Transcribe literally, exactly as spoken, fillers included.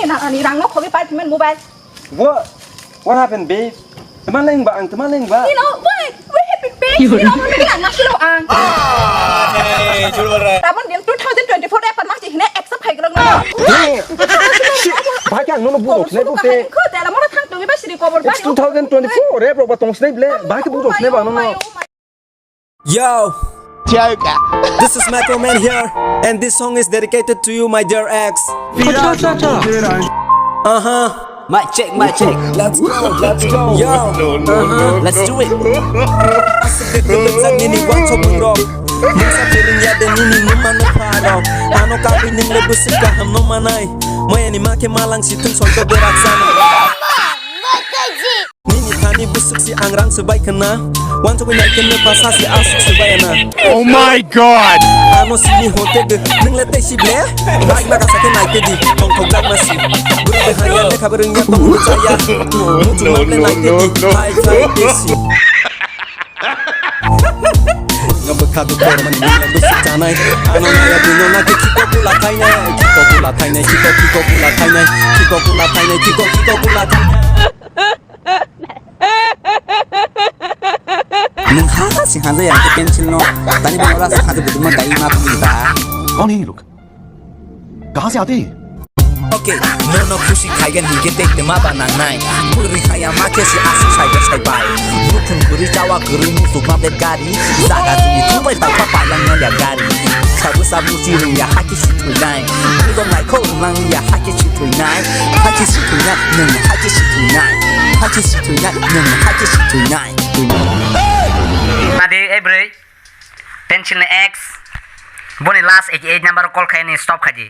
Nang ani rang no khogwi pai thumani mobile. What? What happened, babe? Tama leng ba ang, tama leng ba? You know, why? What happened, babe? You know, mami ang nasi lo ang. Hey, jul bol raha hai. Tabon din two thousand twenty-four e parmang chihine accept hai grok no. Hey, shit. Bahai khe ang nono budo sinai bukte. Ko tela mona thang tongwi ba siri kobor. It's two thousand twenty-four, rap rok ba tong sinai ble. Bahai khe budo sinai ba nono. Yo, Joker. This is Michael Mann here, and this song is dedicated to you, my dear ex. Uh huh. Mic check, mic check. Let's go, let's go. Yo, uh huh. Let's do it. Aswk de kwlwk jak nini uansuk mungrok. Mungsa feeling ya de nini numa nukha rok. Ano kapi nung le bwswk kaham no manai. Moya ni ma khe malang si thung soi to berak sana. Nini thani bwswk si ang rang swbai khna. Wansugwi nai khna pha sa si aswk swbai na. Oh my God! Ano sini hote de nung le tei si ble. Bai ma kasa khe nai khe di tong thok jak ma si. Bwrwi de haya de khabar wngya tong cha ya. Muchung nam le nai khe di. Hai khai khe si. Nga bwkha du kor mani nung le bwswk chanai. Ano naya di no na khe khiko kula thainai. Khiko kula thainai. Khiko khiko kula thainai. Khiko kula thainai. Khiko khiko kula thainai. Nung ha sing hanja ya ke pencil no. Tani bang ora sing hanja buduma dai ma phi ba. कौन है ये लोग? कहाँ से आते हैं ये? Okay, nono khusi khaigen hinkhe tei tma ba nangnai. Bwrwi haya ma khe si aswk saibai saibai. Bukhung kwrwi chawa kwrwi muchuk ma bek gari. Jaga chini thubai bai pa palang no ya gari. Khabu sabu chirung ya haki si thuinai. Budong naikho rwlang ya haki si thuinai. Haki si thuinai, nung haki si thuinai. Haki si thuinai, nung haki si thuinai. Madi, eh, bwrwi. Pencil ni ex. Boni last eighty eight number call khaini stop khaidi.